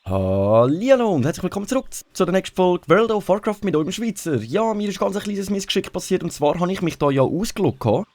Hallihallo und herzlich willkommen zurück zu der nächsten Folge World of Warcraft mit eurem Schweizer. Ja, mir ist ganz ein kleines Missgeschick passiert und zwar habe ich mich da ja ausgeloggt.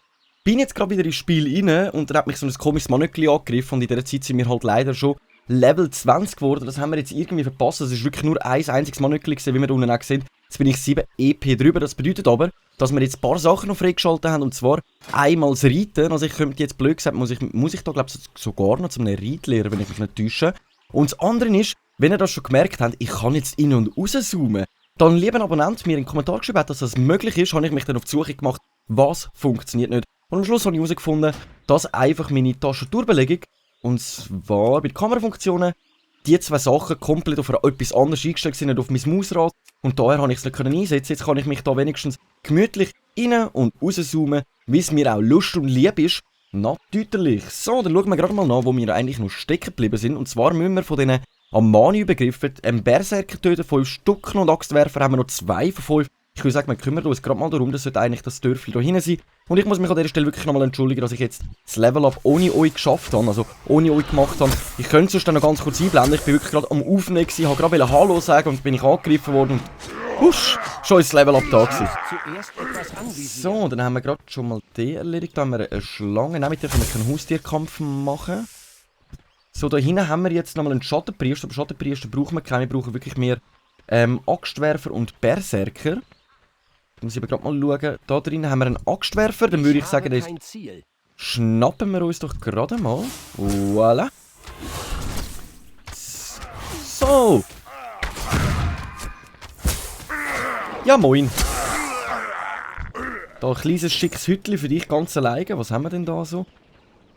Bin jetzt gerade wieder ins Spiel rein und dann hat mich so ein komisches Manöckli angegriffen und in dieser Zeit sind wir halt leider schon Level 20 geworden. Das haben wir jetzt irgendwie verpasst. Es ist wirklich nur ein einziges Manöckli gewesen, wie wir da unten auch sehen. Jetzt bin ich 7 EP drüber. Das bedeutet aber, dass wir jetzt ein paar Sachen noch freigeschaltet haben und zwar einmal das Reiten. Also ich könnte jetzt blöd gesagt, muss ich da glaube ich sogar noch zum Reitlehrer, wenn ich mich nicht täusche. Und das andere ist, wenn ihr das schon gemerkt habt, ich kann jetzt in- und rauszoomen. Dann, lieber Abonnent, mir in den Kommentar geschrieben hat, dass das möglich ist, habe ich mich dann auf die Suche gemacht, was funktioniert nicht. Und am Schluss habe ich herausgefunden, dass einfach meine Tastaturbelegung, und zwar bei den Kamerafunktionen, die zwei Sachen komplett auf etwas anderes eingestellt sind, nicht auf mein Mausrad. Und daher habe ich es nicht einsetzen. Jetzt kann ich mich da wenigstens gemütlich rein- und rauszoomen, wie es mir auch Lust und lieb ist. Natürlich. So, dann schauen wir gerade mal nach, wo wir eigentlich noch stecken geblieben sind. Und zwar müssen wir von diesen Amani-Übergriffen Berserker töten, 5 Stück und Axtwerfer haben wir noch 2 von 5. Ich würde sagen, wir kümmern uns gerade mal darum, das sollte eigentlich das Dörfli da hinten sein. Und ich muss mich an dieser Stelle wirklich nochmal entschuldigen, dass ich jetzt das Level-Up ohne euch geschafft habe, also ohne euch gemacht habe. Ich könnte es sonst dann noch ganz kurz einblenden, ich bin wirklich gerade am Aufnehmen gewesen, habe gerade Hallo sagen und bin ich angegriffen worden und husch, schon ist das Level-Up da gewesen. So, dann haben wir gerade schon mal die erledigt, da haben wir eine Schlange, nein, mit der können wir keinen Haustierkampf machen. So, da hinten haben wir jetzt nochmal einen Schattenpriester, aber Schattenpriester brauchen wir keinen, wir brauchen wirklich mehr Axtwerfer und Berserker. Da muss ich aber gerade mal schauen, da drin haben wir einen Axtwerfer, dann würde ich sagen, das schnappen wir uns doch gerade mal. Voilà. So. Ja, moin. Da ein kleines schickes Hütchen für dich ganz alleine, was haben wir denn da so?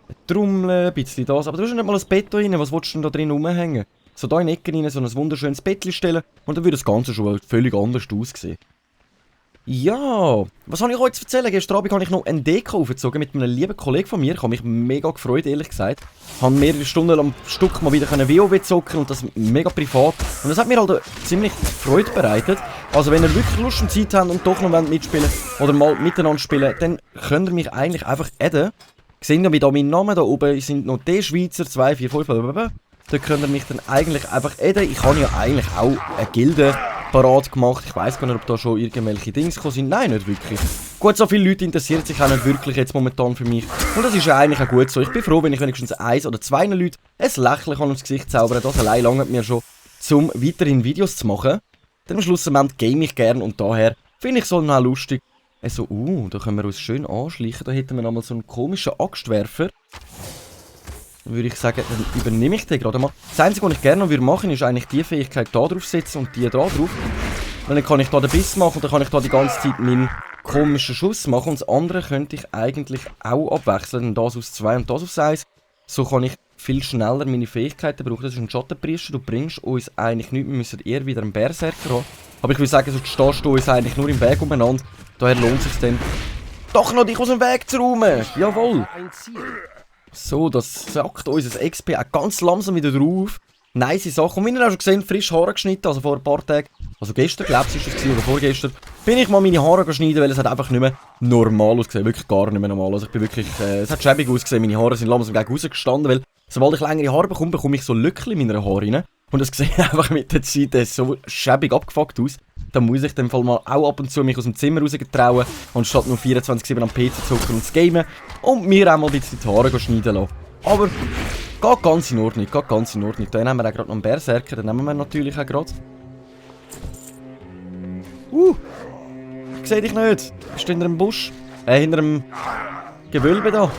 Eine Trommel, ein bisschen das. Aber du hast ja nicht mal ein Bett da rein. Was willst du denn da drin rumhängen? So da in die Ecke rein, so ein wunderschönes Bettchen stellen. Und dann würde das Ganze schon völlig anders aussehen. Ja, was habe ich euch zu erzählen? Gestern Abend habe ich noch einen Deko aufgezogen mit einem lieben Kollegen von mir. Ich habe mich mega gefreut, ehrlich gesagt. Ich habe mehrere Stunden am Stück mal wieder WoW zocken und das mega privat. Und das hat mir halt ziemlich Freude bereitet. Also wenn ihr wirklich Lust und Zeit habt und doch noch mitspielen oder mal miteinander spielen, dann könnt ihr mich eigentlich einfach adden. Seht ihr da meinen Namen da oben, sind noch die Schweizer 245, blablabla. Da könnt ihr mich dann eigentlich einfach adden. Ich habe ja eigentlich auch eine Gilde parat gemacht. Ich weiss gar nicht, ob da schon irgendwelche Dings gekommen sind. Nein, nicht wirklich. Gut, so viele Leute interessieren sich auch nicht wirklich jetzt momentan für mich. Und das ist ja eigentlich auch gut so. Ich bin froh, wenn ich wenigstens 1 oder 2 Leuten ein Lächeln aufs Gesicht zaubern kann. Das allein langt mir schon, um weiterhin Videos zu machen. Denn am Schluss game ich gern und daher finde ich es auch lustig. Also, da können wir uns schön anschleichen. Da hätten wir nochmal so einen komischen Axtwerfer. Dann würde ich sagen, dann übernehme ich den gerade mal. Das Einzige, was ich gerne noch machen würde, ist eigentlich die Fähigkeit da drauf setzen und die da drauf. Weil dann kann ich da den Biss machen und dann kann ich da die ganze Zeit meinen komischen Schuss machen. Und das andere könnte ich eigentlich auch abwechseln. Das auf 2 und das auf 1. So kann ich viel schneller meine Fähigkeiten brauchen. Das ist ein Schattenpriester. Du bringst uns eigentlich nichts. Wir müssen eher wieder einen Berserker haben. Aber ich würde sagen, sonst stehst du uns eigentlich nur im Weg umeinander. Daher lohnt es sich dann doch noch, dich aus dem Weg zu räumen. Jawohl. So, das sagt unser XP auch ganz langsam wieder drauf. Nice Sache. Und wie ihr auch schon gesehen, frisch Haare geschnitten, also vor ein paar Tagen. Also gestern, glaube ich, ist es oder vorgestern. Bin ich mal meine Haare geschnitten, weil es hat einfach nicht mehr normal ausgesehen. Wirklich gar nicht mehr normal. Also ich bin wirklich, es hat schäbig ausgesehen. Meine Haare sind langsam gegen rausgestanden, weil sobald ich längere Haare bekomme, bekomme ich so Löckchen in meinen Haaren rein. Und das sieht einfach mit der Zeit so schäbig abgefuckt aus. Da muss ich in dem Fall mal auch ab und zu mich aus dem Zimmer rausgetrauen, anstatt nur 24/7 am PC zu zocken und zu gamen. Und mir auch mal ein bisschen die Haare schneiden lassen. Aber geht ganz in Ordnung, geht ganz in Ordnung. Dann haben wir auch gerade noch einen Berserker, den nehmen wir natürlich auch gerade. Ich sehe dich nicht. Bist du hinter einem Busch? Hinter einem Gewölbe da.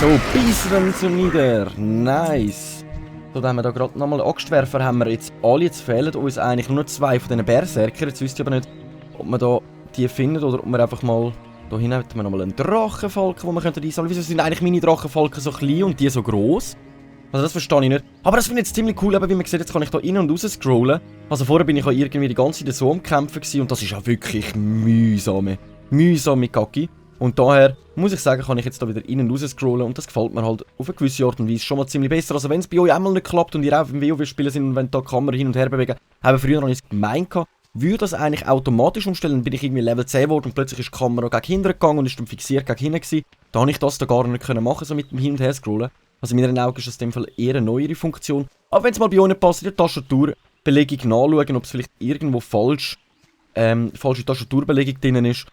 So, beißen zu nieder. Nice. So, dann haben wir da gerade nochmal Axtwerfer, haben wir jetzt alle. Jetzt fehlen uns eigentlich nur 2 von diesen Berserkern. Jetzt wisst ihr aber nicht, ob man da die findet oder ob wir einfach mal... Da hinten hätten wir nochmal einen Drachenfalken, den wir einsammeln könnten. Wieso sind eigentlich meine Drachenfalken so klein und die so gross? Also das verstehe ich nicht. Aber das finde ich jetzt ziemlich cool, aber wie man sieht, jetzt kann ich da rein und raus scrollen. Also vorher bin ich ja irgendwie die ganze Zeit so am Kämpfen gewesen und das ist ja wirklich mühsame Kacke. Und daher muss ich sagen, kann ich jetzt da wieder rein und raus scrollen und das gefällt mir halt auf eine gewisse Art und Weise schon mal ziemlich besser. Also wenn es bei euch einmal nicht klappt und ihr auch im WoW spielen sind und wenn da die Kamera hin und her bewegen, haben früher noch nicht gemeint gehabt, würde das eigentlich automatisch umstellen, dann bin ich irgendwie Level 10 geworden und plötzlich ist die Kamera gegen hinten gegangen und ist dann fixiert gegen hinten gewesen. Da habe ich das da gar nicht können machen, so mit dem Hin- und Her-Scrollen. Also in meinen Augen ist das in dem Fall eher eine neuere Funktion. Aber wenn es mal bei euch nicht passt, in der Tastaturbelegung nachschauen, ob es vielleicht irgendwo falsche Tastaturbelegung drin ist,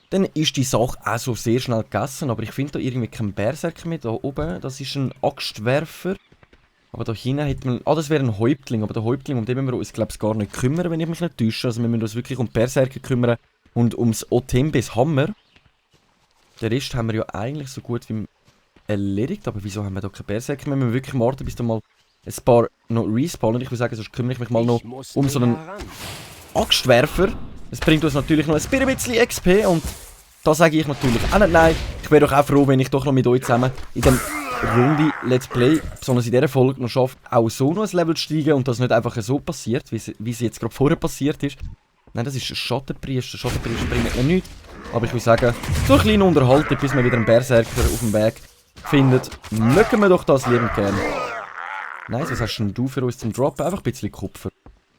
dann ist die Sache auch so sehr schnell gegessen. Aber ich finde da irgendwie keinen Berserker mehr da oben. Das ist ein Axtwerfer. Aber da hinten hat man... Ah, das wäre ein Häuptling. Aber der Häuptling, um den müssen wir uns, glaube ich, gar nicht kümmern, wenn ich mich nicht täusche. Also wir müssen uns wirklich um die Berserker kümmern und ums Otembes Hammer. Den Rest haben wir ja eigentlich so gut wie erledigt. Aber wieso haben wir da keine Berserker? Wir müssen wirklich warten, bis da mal ein paar noch respawnen. Ich würde sagen, sonst kümmere ich mich mal noch um so einen Axtwerfer. Es bringt uns natürlich noch ein bisschen XP und da sage ich natürlich auch nicht nein. Ich wäre doch auch froh, wenn ich doch noch mit euch zusammen in dem Runde Let's Play, besonders in dieser Folge, noch schaffe, auch so noch ein Level zu steigen und das nicht einfach so passiert, wie es jetzt gerade vorher passiert ist. Nein, das ist ein Schattenpriester. Schattenpriester bringt mir nichts. Aber ich würde sagen, so eine kleine Unterhaltung, bis man wieder einen Berserker auf dem Weg findet, mögen wir doch das liebend gerne. Nice, was hast denn du für uns zum Droppen? Einfach ein bisschen Kupfer.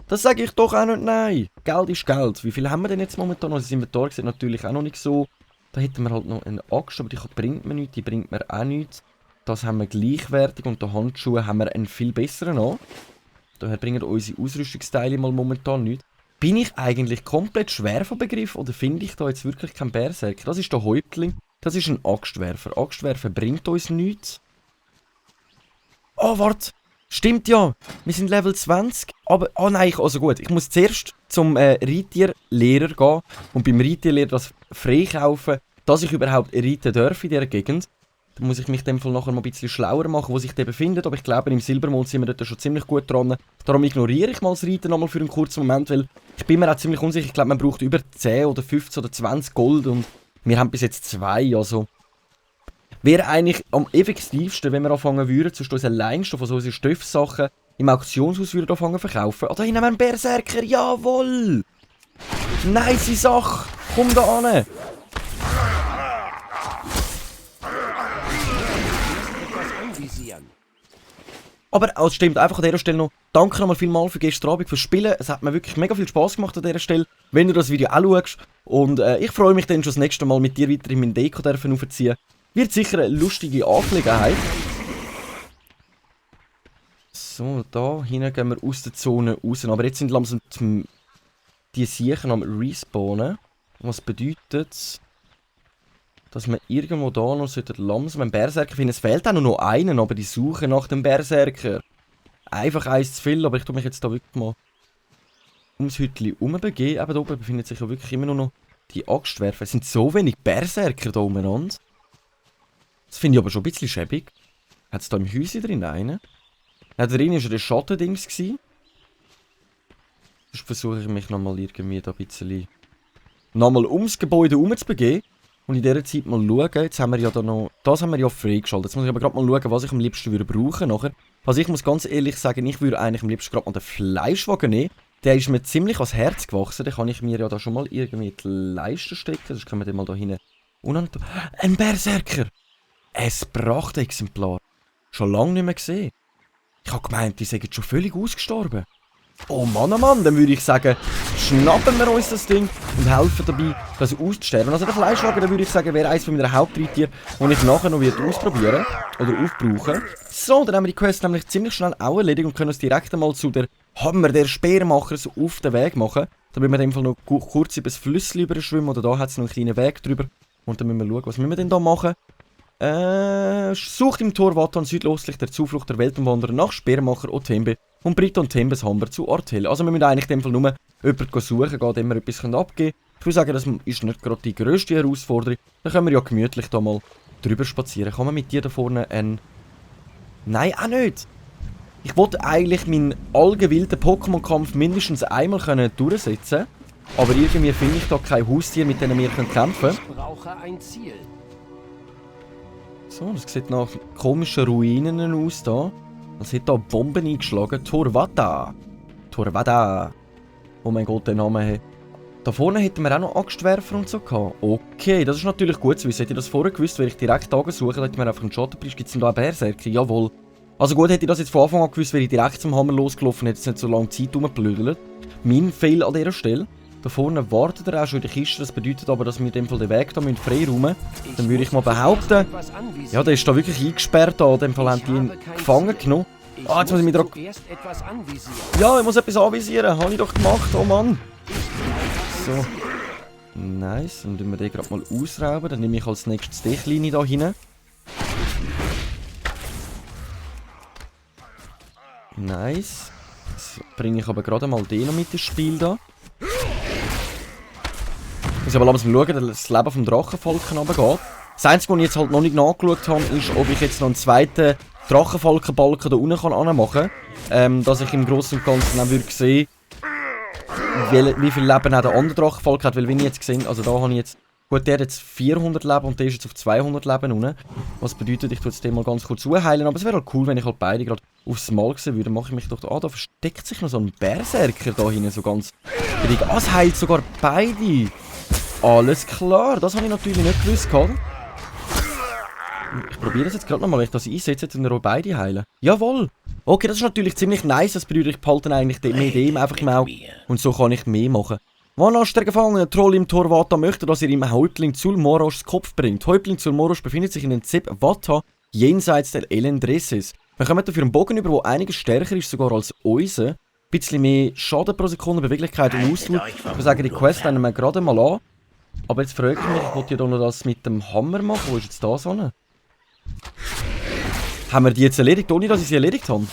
Das sage ich doch auch nicht nein. Geld ist Geld. Wie viel haben wir denn jetzt momentan? Also das Inventar sieht natürlich auch noch nicht so. Da hätten wir halt noch eine Axt, aber die bringt mir nichts, die bringt mir auch nichts. Das haben wir gleichwertig und die Handschuhe haben wir einen viel besseren an. Daher bringen unsere Ausrüstungsteile mal momentan nichts. Bin ich eigentlich komplett schwer von Begriff oder finde ich da jetzt wirklich keinen Berserker? Das ist der Häuptling, das ist ein Axtwerfer. Axtwerfer bringt uns nichts. Oh, warte! Stimmt ja, wir sind Level 20, aber... Oh nein, also gut, ich muss zuerst zum Reitierlehrer gehen und beim Reitierlehrer das freikaufen, dass ich überhaupt reiten darf in dieser Gegend. Da muss ich mich in dem Fall nachher mal ein bisschen schlauer machen, wo sich der befindet, aber ich glaube, im Silbermond sind wir dort schon ziemlich gut dran. Darum ignoriere ich mal das Reiten nochmal für einen kurzen Moment, weil ich bin mir auch ziemlich unsicher. Ich glaube, man braucht über 10 oder 15 oder 20 Gold und wir haben bis jetzt 2, also... Wäre eigentlich am effektivsten, wenn wir anfangen würden, zwischen uns allein von so unseren Stoffsachen im Auktionshaus würden anfangen zu verkaufen. Ah, da hinten haben wir einen Berserker, jawohl! Nice Sache! Komm da an! Aber es stimmt einfach an dieser Stelle noch. Danke nochmal vielmals für gestern Abend fürs Spielen. Es hat mir wirklich mega viel Spass gemacht an dieser Stelle, wenn du das Video auch schaust. Und ich freue mich dann schon das nächste Mal mit dir weiter in mein Deko aufziehen. Wird sicher eine lustige Angelegenheit. So, da hinten gehen wir aus der Zone raus. Aber jetzt sind langsam die Siechen am Respawnen. Was bedeutet, dass wir irgendwo da noch langsam einen Berserker finden. Es fehlt auch noch einen, aber die Suche nach dem Berserker. Einfach eins zu viel, aber ich tue mich jetzt da wirklich mal ums Hütchen rumbegeben. Eben da oben befindet sich ja wirklich immer nur noch die Axtwerfer. Es sind so wenig Berserker da umeinander. Das finde ich aber schon ein bisschen schäbig. Hat es da im Häuschen drin einen? Ja, drin war ja der Schattendings. Sonst versuche ich mich nochmal irgendwie da ein bisschen nochmal ums Gebäude herumzubegeben. Und in dieser Zeit mal schauen. Jetzt haben wir ja da noch... Das haben wir ja freigeschaltet. Jetzt muss ich aber gerade mal schauen, was ich am liebsten würde brauchen nachher. Also ich muss ganz ehrlich sagen, ich würde eigentlich am liebsten gerade mal den Fleischwagen nehmen. Der ist mir ziemlich ans Herz gewachsen. Den kann ich mir ja da schon mal irgendwie in die Leiste stecken. Sonst können wir den mal da hinten... Ein Berserker! Ein Prachtexemplar. Schon lange nicht mehr gesehen. Ich habe gemeint, die sind schon völlig ausgestorben. Oh Mann, dann würde ich sagen, schnappen wir uns das Ding und helfen dabei, das auszusterben. Also der Fleischwagen, würde ich sagen, wäre eines meiner Hauptreittiere, die ich nachher noch ausprobieren oder aufbrauchen. So, dann haben wir die Quest nämlich ziemlich schnell auch erledigt und können uns direkt einmal zu der Hammer der Speermacher so auf den Weg machen. Da müssen wir in dem Fall noch kurz über das Flüssli überschwimmen oder da hat es noch einen kleinen Weg drüber. Und dann müssen wir schauen, was müssen wir denn da machen. Sucht im Tor Vatan südöstlich der Zuflucht der Weltenwanderer nach Speermacher Otembe und Briton Tembes Hammer zu Artel. Also wir müssen eigentlich in dem Fall nur jemanden suchen gehen, dem wir etwas abgeben können. Ich würde sagen, das ist nicht gerade die grösste Herausforderung. Dann können wir ja gemütlich da mal drüber spazieren. Kann man mit dir da vorne ein... Nein, auch nicht! Ich wollte eigentlich meinen allgewillten Pokémon-Kampf mindestens einmal durchsetzen. Aber irgendwie finde ich da kein Haustier, mit denen wir kämpfen können. Ich brauche ein Ziel. So, das sieht nach komischen Ruinen aus da. Es hat da Bomben eingeschlagen. Torvata. Torvata. Oh mein Gott, der Name hat. Da vorne hätten wir auch noch Axtwerfer und so gehabt. Okay, das ist natürlich gut zu wissen. Hätte ich das vorher gewusst, wäre ich direkt angesucht, hätte ich mir einfach einen Schattenpreis. Gibt es denn da einen Berserker? Jawohl. Also gut, hätte ich das jetzt von Anfang an gewusst, wäre ich direkt zum Hammer losgelaufen, hätte es nicht so lange Zeit rumgeblödelt. mein Fail an dieser Stelle. Da vorne wartet er auch schon in der Kiste, das bedeutet aber, dass wir in dem Fall den Weg hier freiräumen müssen. Dann würde ich mal behaupten, ja, der ist da wirklich eingesperrt, da. In dem Fall haben die ihn gefangen genommen. Ah, jetzt muss ich mich drauf... Ja, ich muss etwas anvisieren, habe ich doch gemacht, oh Mann. So. Nice, dann tun wir den gerade mal ausrauben, dann nehme ich als nächstes die Kleine da hinten. Nice. Jetzt bringe ich aber gerade mal den noch mit ins Spiel da. Ich muss aber langsam schauen, dass das Leben vom Drachenfalken runtergeht. Das Einzige, was ich jetzt halt noch nicht nachgeschaut habe, ist, ob ich jetzt noch einen zweiten Drachenfalkenbalken da unten anmachen kann. Dass ich im Großen und Ganzen auch würde sehen, wie viel Leben auch der andere Drachenfalken hat. Weil wenn ich jetzt gesehen, also da habe ich jetzt... Gut, der hat jetzt 400 Leben und der ist jetzt auf 200 Leben unten. Was bedeutet, ich tue jetzt den mal ganz kurz heilen. Aber es wäre halt cool, wenn ich halt beide gerade aufs Mal sehen würde. Dann mache ich mich doch da... Ah, da versteckt sich noch so ein Berserker da hinten, so ganz... Ah, es heilt sogar beide! Alles klar, das habe ich natürlich nicht gewusst. Ich probiere das jetzt gerade nochmal, wenn ich das einsetze, und wir beide heilen. Jawohl! Okay, das ist natürlich ziemlich nice, das bedeutet, ich behalte eigentlich mit dem einfach im Auge. Und so kann ich mehr machen. Wannasch, der gefangene Troll im Tor Vata, möchte, dass ihr ihm Häuptling Zulmoroschs Kopf bringt. Häuptling Zulmorosch befindet sich in den Zeb Vata, jenseits der Elendresses. Wir kommen dafür einen Bogen über, der einiges stärker ist sogar als unser. Ein bisschen mehr Schaden pro Sekunde, Beweglichkeit und Ausdauer. Ich würde sagen, die Quest nehmen wir gerade mal an. Aber jetzt frage ich mich, ich wollte ja da noch das mit dem Hammer machen. Wo ist jetzt das hin? Haben wir die jetzt erledigt, ohne dass ich sie erledigt habe?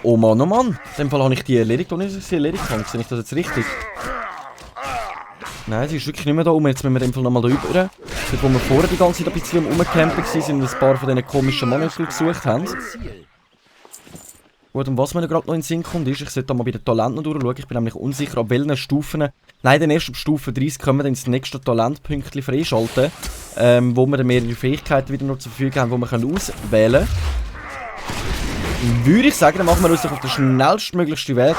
Oh Mann, oh Mann. In dem Fall habe ich die erledigt, ohne dass ich sie erledigt habe. Sehe ich das jetzt richtig? Nein, sie ist wirklich nicht mehr da oben. Jetzt müssen wir in dem Fall nochmal da rüber. Dort, wo wir vorher die ganze Zeit ein bisschen rumgecampt waren und ein paar von diesen komischen Monstern gesucht haben. Gut, und was mir gerade noch in den Sinn kommt, ist, ich sollte da mal bei den Talenten durchschauen. Ich bin nämlich unsicher, ab welchen Stufen... Nein, dann erst ab Stufe 30 können wir dann das nächste Talentpünktchen freischalten. Wo wir dann mehrere Fähigkeiten wieder noch zur Verfügung haben, die wir auswählen können. Würde ich sagen, dann machen wir uns doch auf den schnellstmöglichsten Weg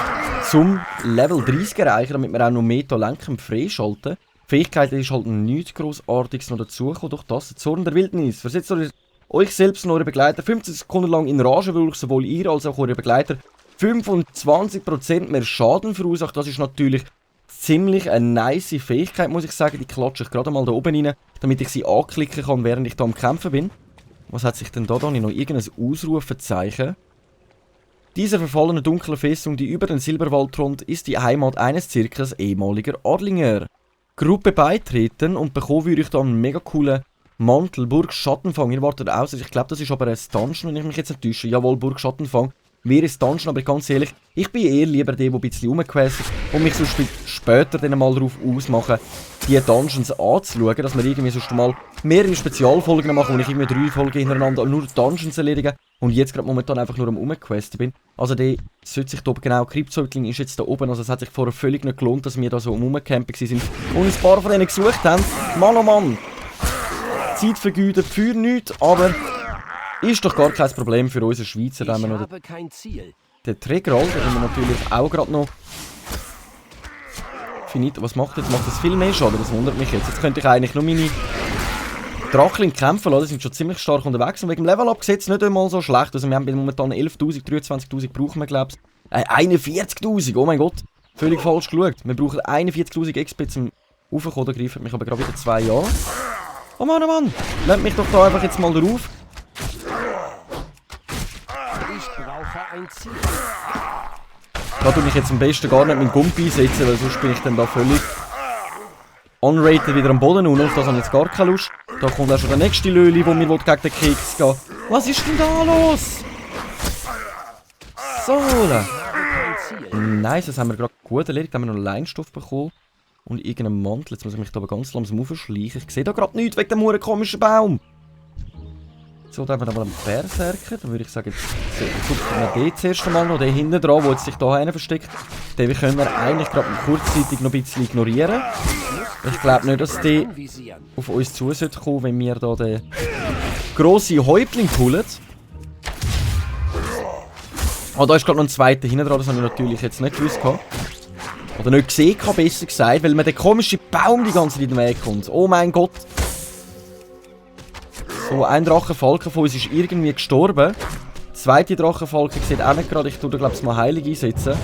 zum Level 30 erreichen, damit wir auch noch mehr Talente freischalten können. Fähigkeit ist halt nichts Grossartiges noch dazugekommen, doch das, der Zorn der Wildnis. Versetzt euch selbst und eure Begleiter 15 Sekunden lang in Rage, wodurch sowohl ihr als auch eure Begleiter 25% mehr Schaden verursacht. Das ist natürlich ziemlich eine nice Fähigkeit, muss ich sagen. Die klatsche ich gerade mal da oben rein, damit ich sie anklicken kann, während ich da am Kämpfen bin. Was hat sich denn da noch? Irgendein Ausrufezeichen. Diese verfallene dunkle Festung, die über den Silberwald thront, ist die Heimat eines Zirkels ehemaliger Adlinger. Gruppe beitreten und bekommen würde ich da einen mega coolen Mantel, Burg Schattenfang. Ihr wartet aus. Ich glaube, das ist aber ein Dungeon, wenn ich mich jetzt nicht täusche. Jawohl, Burg Schattenfang. Wäre ein Dungeon, aber ganz ehrlich, ich bin eher lieber der, der ein bisschen rumquestet und mich sonst später dann mal darauf ausmachen, die Dungeons anzuschauen, dass wir irgendwie sonst mal mehrere Spezialfolgen machen, wo ich irgendwie 3 Folgen hintereinander nur Dungeons erledigen und jetzt gerade momentan einfach nur am Rumquesten bin. Also der sollte sich da oben, genau, Kryptsäugling ist jetzt da oben, also es hat sich vorher völlig nicht gelohnt, dass wir da so am Rumcampen sind und ein paar von denen gesucht haben. Mann oh Mann! Zeit vergeudet für nichts, aber ist doch gar kein Problem für unsere Schweizer, wenn wir noch den Triggerall, den haben wir natürlich auch gerade noch finito. Was macht jetzt? Macht das viel mehr Schaden? Das wundert mich jetzt. Jetzt könnte ich eigentlich nur meine Drachling kämpfen lassen, die sind schon ziemlich stark unterwegs und wegen dem Level-Up sieht es nicht einmal so schlecht. Also wir haben momentan 11'000, 23'000 brauchen wir, glaube ich. 41'000, oh mein Gott, völlig falsch geschaut. Wir brauchen 41'000 XP zum Raufkommen, da greift mich aber gerade wieder 2 Jahre. Oh Mann, oh Mann! Lasst mich doch da einfach jetzt mal drauf. Ich brauche ein Ziel. Da tue ich jetzt am besten gar nicht mit Gumpi einsetzen, weil sonst bin ich dann da völlig unrated wieder am Boden und auf das habe ich jetzt gar keine Lust. Da kommt auch schon der nächste Löli, der mir gegen den Keks geht. Was ist denn da los? So. Nice, das haben wir gerade gut erledigt. Da haben wir noch Leinstoff bekommen. Und irgendeinen Mantel. Jetzt muss ich mich da aber ganz langsam aufschleichen. Ich sehe da gerade nichts wegen dem komischen Baum. So, da haben wir aber einen Berserker. Dann würde ich sagen, jetzt gucken wir den zuerst einmal noch. Den hinten dran, der sich da hinten versteckt. Den können wir eigentlich gerade kurzzeitig noch ein bisschen ignorieren. Ich glaube nicht, dass der auf uns zu sollte kommen, wenn wir da den grossen Häuptling pullen. Ah, da ist gerade noch ein zweiter hinten dran. Das habe ich natürlich jetzt nicht gewusst. Oder nicht gesehen, besser gesagt, weil mir der komische Baum die ganze Zeit in den Weg kommt. Oh mein Gott. So, ein Drachenfalken von uns ist irgendwie gestorben. Der zweite Drachenfalken sieht auch nicht gerade. Ich tue da, glaube ich, mal Heilig einsetzen.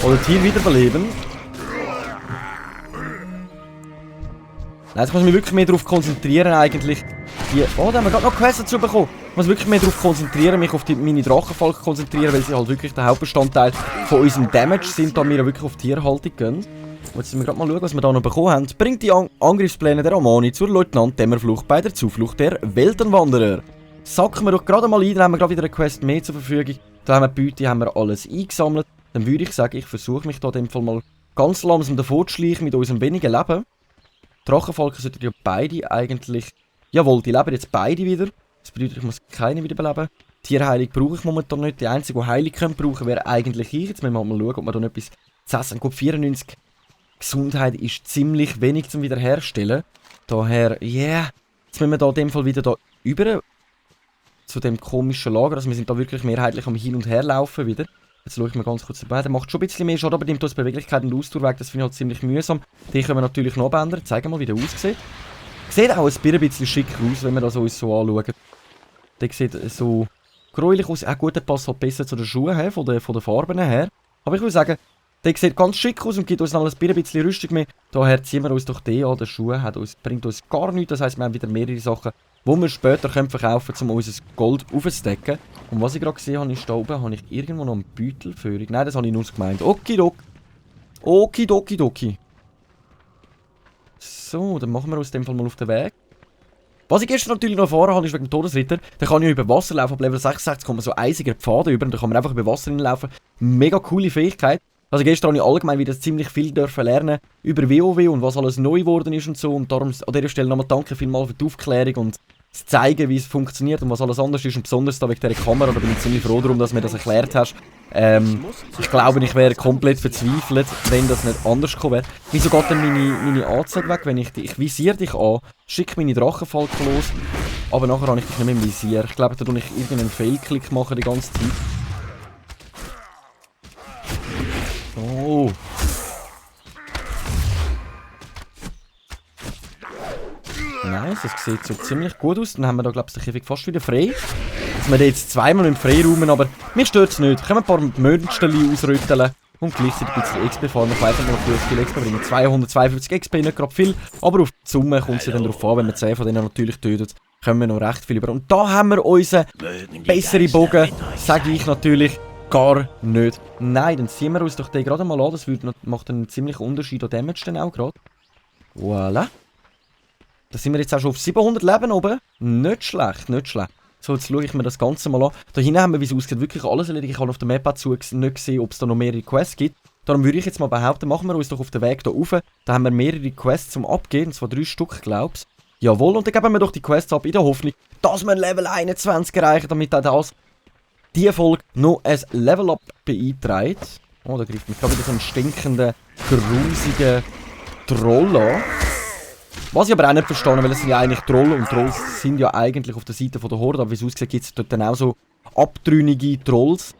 Oder Tier wiederbeleben. Nein, jetzt muss ich mich wirklich mehr darauf konzentrieren, eigentlich. Oh, da haben wir gerade noch Quests dazu bekommen. Ich muss wirklich mehr darauf konzentrieren, mich auf meine Drachenfalken konzentrieren, weil sie halt wirklich der Hauptbestandteil von unserem Damage sind, da wir wirklich auf Tierhaltung gehen. Und jetzt müssen wir gerade mal schauen, was wir da noch bekommen haben. Bringt die Angriffspläne der Amani zur Leutnant-Dämmerflucht bei der Zuflucht der Weltenwanderer. Sacken wir doch gerade mal ein, dann haben wir gerade wieder eine Quest mehr zur Verfügung. Da haben wir die Beute, haben wir alles eingesammelt. Dann würde ich sagen, ich versuche mich da in dem Fall mal ganz langsam davor zu schleichen mit unserem wenigen Leben. Drachenfalken sollten ja beide eigentlich... Jawohl, die leben jetzt beide wieder. Das bedeutet, ich muss keine wiederbeleben. Tierheilung brauche ich momentan nicht. Die einzige, die Heilung brauchen wäre eigentlich ich. Jetzt müssen wir mal schauen, ob wir da noch etwas zu essen haben. Gut, 94 Gesundheit ist ziemlich wenig zum Wiederherstellen. Daher, yeah. Jetzt müssen wir da in dem Fall wieder da über zu dem komischen Lager. Also wir sind da wirklich mehrheitlich am Hin- und Herlaufen wieder. Jetzt schaue ich mir ganz kurz dabei. Der macht schon ein bisschen mehr Schaden, aber nimmt uns Beweglichkeit und Ausdauer weg. Das finde ich halt ziemlich mühsam. Den können wir natürlich noch abändern. Zeigen mal, wie der aussieht. Sieht auch ein bisschen schick aus, wenn wir das uns so anschauen. Der sieht so gräulich aus. Gut, der passt halt besser zu den Schuhen her, von den Farben her. Aber ich würde sagen, der sieht ganz schick aus und gibt uns noch ein bisschen Rüstung mehr. Daher ziehen wir uns doch den an. Der Schuh bringt uns gar nichts. Das heisst, wir haben wieder mehrere Sachen, die wir später verkaufen können, um unser Gold aufzudecken. Und was ich gerade gesehen habe, ist da oben, habe ich irgendwo noch einen Beutelführung. Nein, das habe ich nur gemeint. Okidok. Okidokidoki. So, dann machen wir aus dem Fall mal auf den Weg. Was ich gestern natürlich noch erfahren habe, ist wegen dem Todesritter. Da kann ich über Wasser laufen. Ab Level 66 kommt man so eisige Pfade über und da kann man einfach über Wasser hinlaufen. Mega coole Fähigkeit. Also gestern habe ich allgemein wieder ziemlich viel lernen über WoW und was alles neu geworden ist und so. Und darum an dieser Stelle nochmal danke vielmals für die Aufklärung und zu zeigen, wie es funktioniert und was alles anders ist. Und besonders da wegen dieser Kamera, da bin ich ziemlich froh darum, dass du mir das erklärt hast. Ich glaube, ich wäre komplett verzweifelt, wenn das nicht anders gekommen wäre. Wieso geht denn meine Anzeige weg, wenn ich visiere dich an, schicke meine Drachenfalken los, aber nachher habe ich dich nicht mehr im Visier. Ich glaube, da tue ich irgendeinen Fehlklick machen die ganze Zeit. Oh. Nice, das sieht so ziemlich gut aus. Dann haben wir da, glaube ich, den Käfig fast wieder frei. Dass wir den jetzt zweimal im Freiraumen, aber mir stört es nicht. Können wir ein paar Mönsterchen ausrütteln und gleichzeitig ein bisschen XP fahren. Ich weiß nicht, ob wir viel XP bringen. 252 XP, nicht gerade viel, aber auf die Summe kommt es ja dann darauf an, wenn wir 10 von denen natürlich tötet, können wir noch recht viel über. Und da haben wir unseren besseren Bogen, sage ich natürlich, gar nicht. Nein, dann ziehen wir uns doch den gerade mal an. Das macht einen ziemlichen Unterschied an Damage dann auch gerade. Voilà. Da sind wir jetzt auch schon auf 700 Leben oben. Nicht schlecht, nicht schlecht. So, jetzt schaue ich mir das Ganze mal an. Da hinten haben wir, wie es aussieht, wirklich alles erledigt. Ich habe auf der Map nicht gesehen, ob es da noch mehrere Quests gibt. Darum würde ich jetzt mal behaupten, machen wir uns doch auf den Weg hier rauf. Da haben wir mehrere Quests zum Abgehen. Und zwar 3 Stück, glaubst du. Jawohl, und dann geben wir doch die Quests ab in der Hoffnung, dass wir Level 21 erreichen, damit auch diese Folge noch ein Level-Up beeinträgt. Oh, da greift mich gerade wieder so ein stinkender, grusiger Troll an. Was ich aber auch nicht verstehe, weil es sind ja eigentlich Trolle und Trolls sind ja eigentlich auf der Seite von der Horde, aber wie es aussieht, gibt es dort dann auch so abtrünnige Trolls.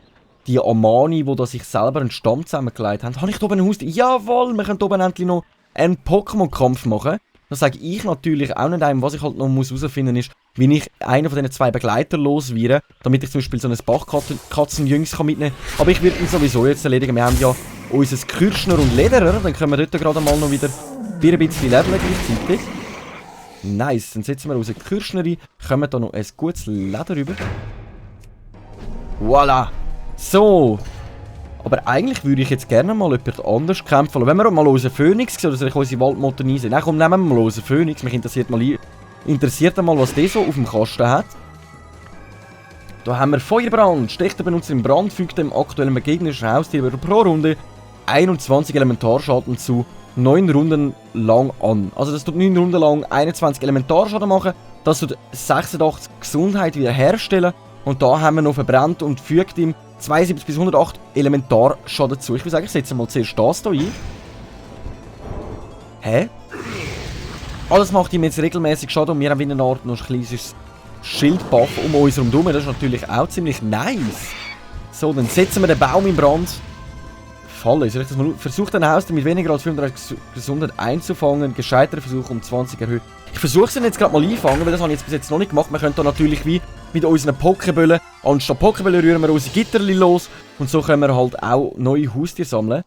Die Amani, die da sich selber einen Stamm zusammengelegt haben. Habe ich da oben ein Haus? Jawohl, wir können da oben endlich noch einen Pokémon-Kampf machen. Das sage ich natürlich auch nicht einem. Was ich halt noch herausfinden muss, ist, wie ich einen von diesen 2 Begleitern loswerde, damit ich zum Beispiel so ein Bachkatzenjüngs mitnehmen kann. Aber ich würde ihn sowieso jetzt erledigen. Wir haben ja unser Kürschner und Lederer, dann können wir dort gerade mal noch wieder ein bisschen leveln gleichzeitig. Nice, dann setzen wir unsere Kürschner ein, kommen da noch ein gutes Leder rüber. Voilà! So! Aber eigentlich würde ich jetzt gerne mal jemand anders kämpfen. Wenn wir mal unseren Phönix sehen, oder soll ich unsere Waldmotten einsehen? Nein, komm, nehmen wir mal unseren Phönix. Mich interessiert mal, was der so auf dem Kasten hat. Da haben wir Feuerbrand. Stecht der Benutzer im Brand, fügt dem aktuellen gegnerischen Haustier pro Runde 21 Elementarschaden zu 9 Runden lang an. Also das tut 9 Runden lang 21 Elementarschaden machen. Das tut 86 Gesundheit wiederherstellen. Und da haben wir noch verbrannt und fügt ihm 72 bis 108 Elementarschaden zu. Ich würde sagen, ich setze mal zuerst das hier ein. Hä? Alles macht ihm jetzt regelmäßig Schaden und wir haben wie eine Art noch ein kleines Schildbuff um uns herum. Das ist natürlich auch ziemlich nice. So, dann setzen wir den Baum in Brand. Falle. Soll ich das mal versuche ein Haustier mit weniger als 35 Gesundheit einzufangen. Gescheiterter Versuch um 20 erhöht. Ich versuche es jetzt gerade mal einfangen, weil das habe ich jetzt bis jetzt noch nicht gemacht. Wir können da natürlich wie mit unseren Pokébällen, anstatt Pokébälle rühren wir unsere Gitterli los. Und so können wir halt auch neue Haustiere sammeln.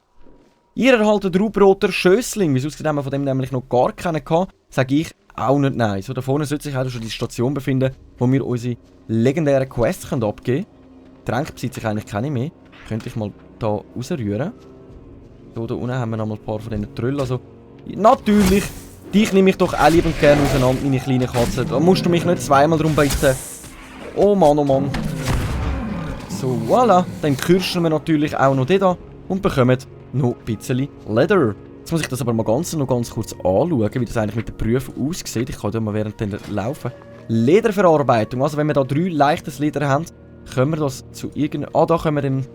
Ihr erhaltet Raubritter Schössling. Wie es aussieht, haben wir von dem nämlich noch gar keinen gehabt. Sage ich auch nicht nein. So, da vorne sollte sich auch schon die Station befinden, wo wir unsere legendären Quests abgeben können. Tränke besitze ich eigentlich keine mehr. Könnte ich mal da rausrühren. So, da unten haben wir noch mal ein paar von diesen Tröllen. Also, natürlich, dich nehme ich doch auch lieb und gerne auseinander, meine kleine Katze. Da musst du mich nicht zweimal drum bitten. Oh Mann, oh Mann. So, voilà. Dann kürzen wir natürlich auch noch den da und bekommen noch ein bisschen Leder. Jetzt muss ich das aber mal noch ganz kurz anschauen, wie das eigentlich mit den Berufen aussieht. Ich kann da mal während laufen. Lederverarbeitung. Also wenn wir da 3 leichtes Leder haben, können wir das zu irgendeinem... Ah, da können wir den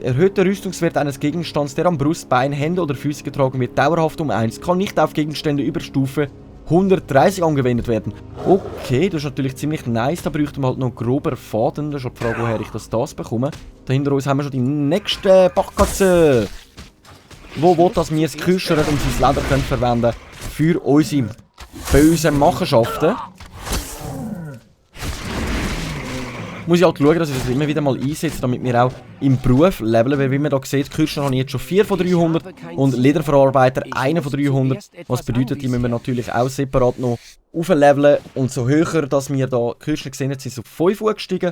erhöhten Rüstungswert eines Gegenstands, der am Brust, Bein, Hände oder Füße getragen wird, dauerhaft um 1. Kann nicht auf Gegenstände über Stufe 130 angewendet werden. Okay, das ist natürlich ziemlich nice. Da bräuchten wir halt noch grober Faden. Das ist halt die Frage, woher ich das bekomme. Da hinter uns haben wir schon die nächste Bachkatze. Wo will das wir es küschern und sein Leder können verwenden für unsere bösen Machenschaften. Muss ich halt schauen, dass ich das immer wieder mal einsetze, damit wir auch im Beruf leveln. Weil wie man da sieht, Kürzen habe ich jetzt schon 4 von 300 und Lederverarbeiter 1 von 300. Was bedeutet, die müssen wir natürlich auch separat noch aufleveln. Und so höher, dass wir da Kürzen gesehen haben, sind so 5 gestiegen.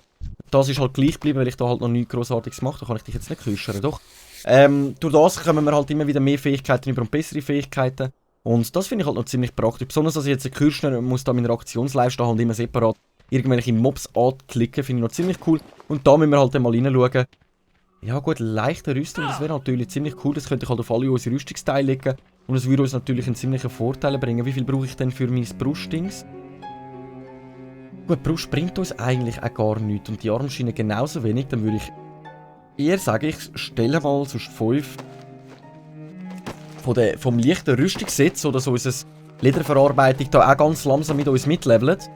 Das ist halt gleich geblieben, weil ich da halt noch nichts Grossartiges gemacht habe. Da kann ich dich jetzt nicht küschern, doch. Durch das kommen wir halt immer wieder mehr Fähigkeiten über und bessere Fähigkeiten. Und das finde ich halt noch ziemlich praktisch. Besonders, dass ich jetzt einen Kürschner muss da meine Aktionsleiste haben und immer separat irgendwelche Mobs anklicken, finde ich noch ziemlich cool. Und da müssen wir halt mal reinschauen. Ja gut, leichte Rüstung, das wäre natürlich ziemlich cool. Das könnte ich halt auf alle unsere Rüstungsteile legen. Und es würde uns natürlich einen ziemlichen Vorteil bringen. Wie viel brauche ich denn für mein Brustdings? Gut, Brust bringt uns eigentlich auch gar nichts. Und die Armschiene genauso wenig. Dann würde ich eher sagen, ich stelle mal sonst 5 vom leichten Rüstungsset, sodass unsere Lederverarbeitung da auch ganz langsam mit uns mitlevelt.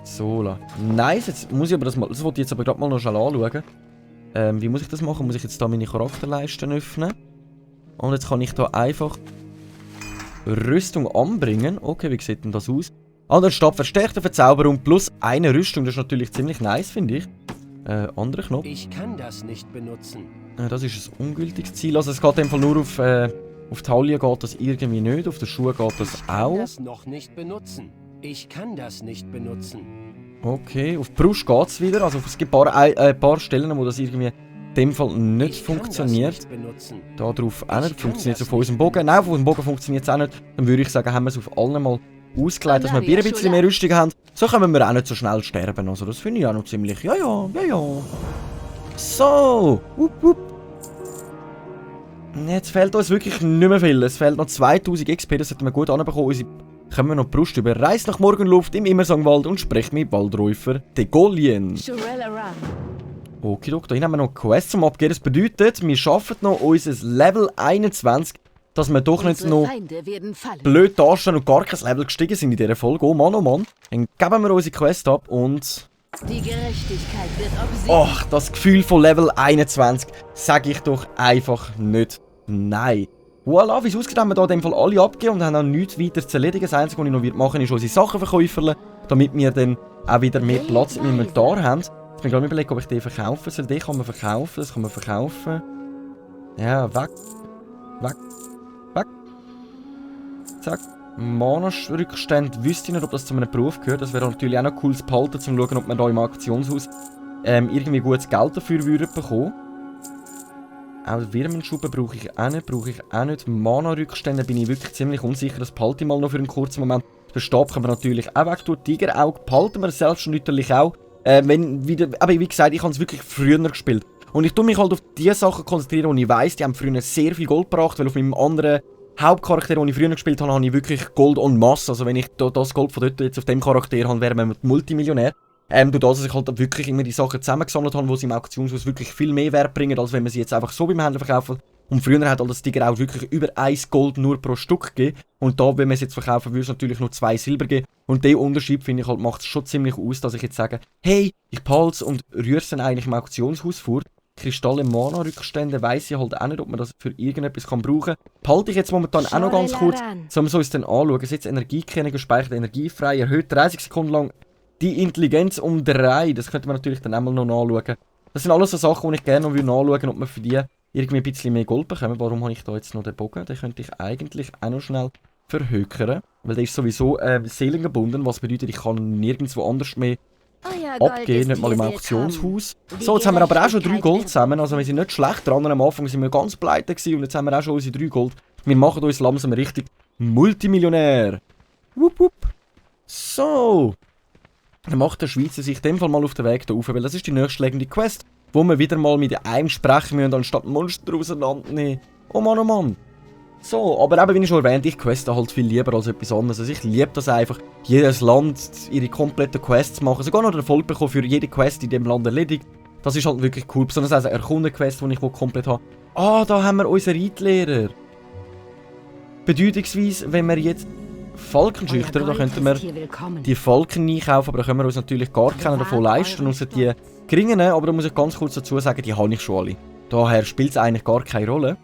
So, nice. Jetzt muss ich aber das wollte ich jetzt aber gerade mal noch schnell anschauen. Wie muss ich das machen? Muss ich jetzt da meine Charakterleisten öffnen? Und jetzt kann ich da einfach Rüstung anbringen. Okay, wie sieht denn das aus? Anstatt verstärkte Verzauberung plus eine Rüstung. Das ist natürlich ziemlich nice, finde ich. Anderer Knopf. Ich kann das nicht benutzen. Das ist ein ungültiges Ziel. Also es geht in dem Fall nur auf die Taille geht das irgendwie nicht. Auf den Schuhen geht das auch. Ich kann das noch nicht benutzen. Ich kann das nicht benutzen. Okay, auf die Brust geht es wieder. Also es gibt ein paar Stellen, wo das irgendwie in dem Fall nicht funktioniert. Da drauf auch nicht. Funktioniert es auf unserem Bogen. Nein, auf unserem Bogen funktioniert es auch nicht. Dann würde ich sagen, haben wir es auf allen mal ausgelegt, dass wir ein bisschen mehr Rüstung haben. So können wir auch nicht so schnell sterben. Also das finde ich auch noch ziemlich... Ja. So. Jetzt fehlt uns wirklich nicht mehr viel. Es fehlt noch 2000 XP, das sollten wir gut anbekommen. Können wir noch die Brust über. Reist nach Morgenluft im Immersangwald und sprecht mit Waldräufer Degolien. Okay, da haben wir noch Quests zum Abgeben. Das bedeutet, wir schaffen noch unser Level 21, dass wir doch nicht noch blöd dastehen und gar kein Level gestiegen sind in dieser Folge. Oh Mann, oh Mann. Dann geben wir unsere Quest ab und... Die Gerechtigkeit wird obsiegt. Ach, das Gefühl von Level 21 sage ich doch einfach nicht nein. Voilà, wie es aussieht, haben wir hier in dem Fall alle abgegeben und haben auch nichts weiter zu erledigen. Das Einzige, was ich noch machen will, ist unsere Sachen verkäuferle, damit wir dann auch wieder mehr Platz im Inventar haben. Ich bin gerade überlegen, ob ich den verkaufen soll. Den kann man verkaufen, das kann man verkaufen. Ja, weg. Zack. Mana-Rückstände wüsste ich nicht, ob das zu einem Beruf gehört. Das wäre natürlich auch noch cool zu behalten, um zu schauen, ob man da im Auktionshaus irgendwie gutes Geld dafür bekommen. Auch Wirmenschuppen brauche ich auch nicht. Mana-Rückstände bin ich wirklich ziemlich unsicher. Das behalte ich mal noch für einen kurzen Moment. Den Stab können wir natürlich auch weg tun. Tigerauge behalten wir selbst natürlich auch. Aber wie gesagt, ich habe es wirklich früher gespielt. Und ich tue mich halt auf die Sachen konzentrieren, die ich weiss, die haben früher sehr viel Gold gebracht, weil auf meinem anderen Hauptcharakter, den ich früher gespielt habe, habe ich wirklich Gold en masse. Also wenn ich das Gold von dort jetzt auf dem Charakter habe, wäre man Multimillionär. Durch das, dass ich halt wirklich immer die Sachen zusammengesammelt habe, die sie im Auktionshaus wirklich viel mehr Wert bringen, als wenn man sie jetzt einfach so beim Händler verkaufen. Und früher hat halt das Tiger auch wirklich über 1 Gold nur pro Stück gegeben. Und da, wenn man es jetzt verkaufen würde, es natürlich nur 2 Silber geben. Und der Unterschied, finde ich halt, macht es schon ziemlich aus, dass ich jetzt sage, hey, ich behalte es und rühre es dann eigentlich im Auktionshaus vor. Kristalle Mana-Rückstände weiss ich halt auch nicht, ob man das für irgendetwas kann brauchen kann. Behalte ich jetzt momentan auch noch ganz kurz, sollen wir uns dann anschauen. Jetzt Energiekennung gespeichert, energiefrei, erhöht 30 Sekunden lang die Intelligenz um 3. Das könnte man natürlich dann einmal noch nachschauen. Das sind alles so Sachen, die ich gerne noch nachschauen würde, ob man für die irgendwie ein bisschen mehr Gold bekommen. Warum habe ich da jetzt noch den Bogen? Den könnte ich eigentlich auch noch schnell verhökern. Weil der ist sowieso seelengebunden, was bedeutet, ich kann nirgendwo anders mehr abgehen, nicht mal im Auktionshaus. So, jetzt haben wir aber auch schon 3 Gold zusammen, also wir sind nicht schlecht dran. Am Anfang sind wir ganz pleite gewesen und jetzt haben wir auch schon unsere 3 Gold. Wir machen uns langsam richtig Multimillionär. Wupp, wupp. So. Dann macht der Schweizer sich in dem Fall mal auf den Weg da rauf, weil das ist die nächstliegende Quest, wo wir wieder mal mit einem sprechen müssen, anstatt Monster auseinandernehmen. Oh Mann, oh Mann. So, aber eben, wie ich schon erwähnt, ich queste halt viel lieber als etwas anderes. Also ich liebe das einfach, jedes Land ihre kompletten Quests machen. Sogar noch den Erfolg bekommen für jede Quest in dem Land erledigt. Das ist halt wirklich cool. Besonders also eine Erkundenquest, die ich komplett habe. Ah, da haben wir unseren Reitlehrer. Bedeutungsweise, wenn wir jetzt Falkenschüchter, da könnten wir die Falken einkaufen, aber da können wir uns natürlich gar keinen davon leisten, außer die geringen. Aber da muss ich ganz kurz dazu sagen, die habe ich schon alle. Daher spielt es eigentlich gar keine Rolle.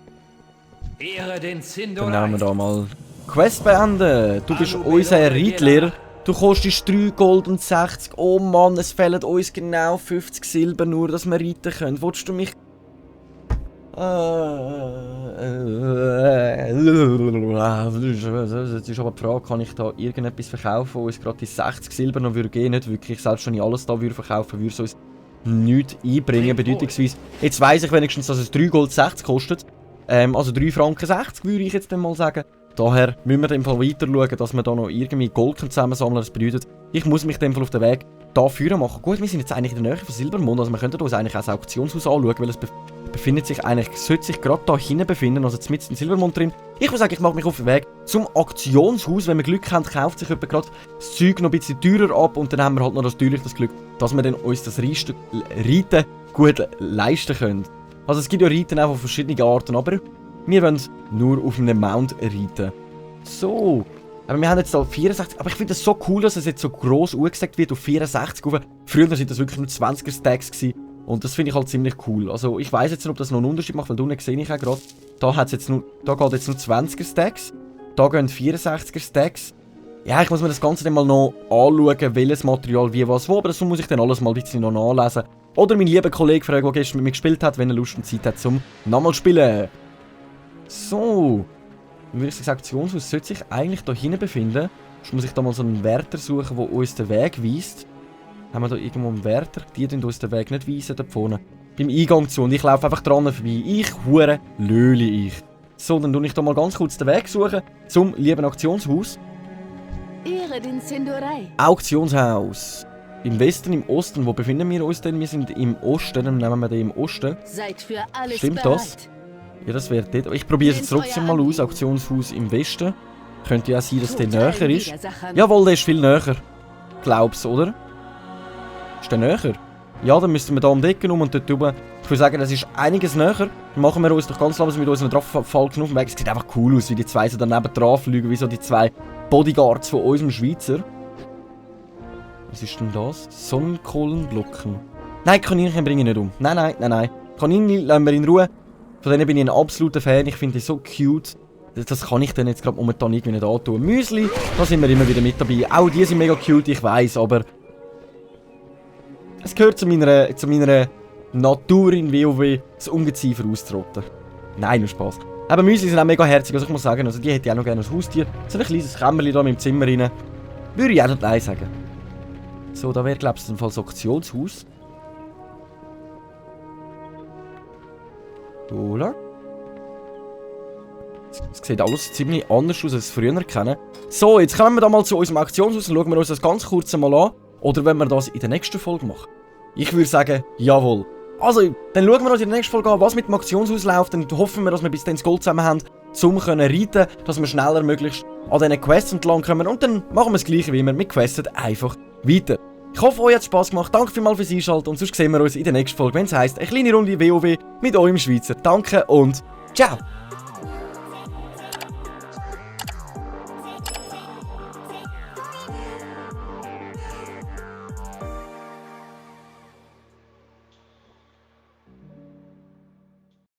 Dann nehmen wir da mal Quest beenden. Du bist unser Reitlehrer. Du kostest 3 Gold und 60. Oh Mann, es fehlen uns genau 50 Silber nur, dass wir reiten können. Willst du mich... Jetzt ist aber die Frage, kann ich da irgendetwas verkaufen, wo uns gerade die 60 Silber noch würde gehen? Nicht wirklich. Selbst wenn ich alles da würde verkaufen, würde es uns nichts einbringen. Bedeutungsweise, jetzt weiss ich wenigstens, dass es 3 Gold 60 kostet. Also 3 Franken 60 würde ich jetzt dann mal sagen. Daher müssen wir in dem Fall weiter schauen, dass wir da noch irgendwie Gold zusammensammeln. Das bedeutet, ich muss mich in dem Fall auf den Weg da führen machen. Gut, wir sind jetzt eigentlich in der Nähe von Silbermond, also wir könnten uns eigentlich auch das Auktionshaus anschauen, weil es befindet sich eigentlich, sollte sich gerade da hinten befinden, also mitten in Silbermond drin. Ich würde sagen, ich mache mich auf den Weg zum Auktionshaus. Wenn wir Glück haben, kauft sich jemand gerade das Zeug noch ein bisschen teurer ab und dann haben wir halt noch das Glück, dass wir dann uns das Reiten gut leisten können. Also es gibt ja Reiten auch von verschiedenen Arten, aber wir wollen nur auf einem Mount reiten. So. Aber wir haben jetzt da 64, aber ich finde es so cool, dass es jetzt so gross angesagt wird auf 64 rauf. Früher waren das wirklich nur 20er Stacks gewesen. Und das finde ich halt ziemlich cool. Also ich weiss jetzt nicht, ob das noch einen Unterschied macht, weil unten sehe ich auch gerade, da geht jetzt nur 20er Stacks. Da gehen 64er Stacks. Ja, ich muss mir das Ganze dann mal noch anschauen, welches Material wie was wo, aber das muss ich dann alles mal ein bisschen noch nachlesen. Oder meinen lieben Kollegen fragen, der gestern mit mir gespielt hat, wenn er Lust und Zeit hat zum nochmal spielen. So. Dann würde ich sagen, das Auktionshaus sollte sich eigentlich hier hinten befinden. Jetzt muss ich da mal so einen Wärter suchen, der uns den Weg weist. Haben wir da irgendwo einen Wärter? Die uns den Weg nicht weisen, da vorne. Beim Eingang zu. Und ich laufe einfach dran vorbei. Ich hure Löli ich. So, dann tue ich da mal ganz kurz den Weg suchen zum lieben Auktionshaus. Ehre den Sindorei. Auktionshaus. Im Westen, im Osten. Wo befinden wir uns denn? Wir sind im Osten. Dann nehmen wir den im Osten. Seid für alles Stimmt bereit. das? Ja, das wäre dort. Ich probiere es jetzt trotzdem mal aus. Auktionshaus im Westen. Könnte ja sein, dass der näher ist. Jawohl, der ist viel näher. Glaub's, oder? Ist der näher? Ja, dann müssten wir da um die Ecke und dort oben. Ich würde sagen, das ist einiges näher. Dann machen wir uns doch ganz langsam mit unseren Drachenfalken auf den Weg. Es sieht einfach cool aus, wie die zwei so daneben dran fliegen, wie so die zwei Bodyguards von unserem Schweizer. Was ist denn das? Sonnenkohlenblocken. Nein, Kaninchen bringe ich nicht um. Nein. Kaninchen lassen wir in Ruhe. Von denen bin ich ein absoluter Fan. Ich finde die so cute. Das kann ich dann jetzt gerade momentan irgendwie nicht antun. Müsli, da sind wir immer wieder mit dabei. Auch die sind mega cute, ich weiss, aber... Es gehört zu meiner Natur in WoW, das Ungeziefer auszurotten. Nein, nur Spaß. Aber Müsli sind auch mega herzig, also ich muss sagen, also die hätte ich auch noch gerne als Haustier. So ein kleines Kämmerchen da mit dem Zimmer rein. Würde ich auch nicht nein sagen. So, da wäre, glaube ich, das Auktionshaus. Oder? Es sieht alles ziemlich anders aus, als ich es früher kenne. So, jetzt kommen wir da mal zu unserem Auktionshaus und schauen wir uns das ganz kurz mal an. Oder wenn wir das in der nächsten Folge machen. Ich würde sagen, jawohl. Also, dann schauen wir uns in der nächsten Folge an, was mit dem Auktionshaus läuft. Dann hoffen wir, dass wir bis dann das Gold zusammen haben, um reiten können, dass wir schneller möglichst an diesen Quests entlang kommen. Und dann machen wir das Gleiche wie immer. Wir questen einfach weiter. Ich hoffe, euch hat es Spass gemacht. Danke vielmals fürs Einschalten. Und sonst sehen wir uns in der nächsten Folge, wenn es heisst, eine kleine Runde WoW mit eurem Schweizer. Danke und ciao.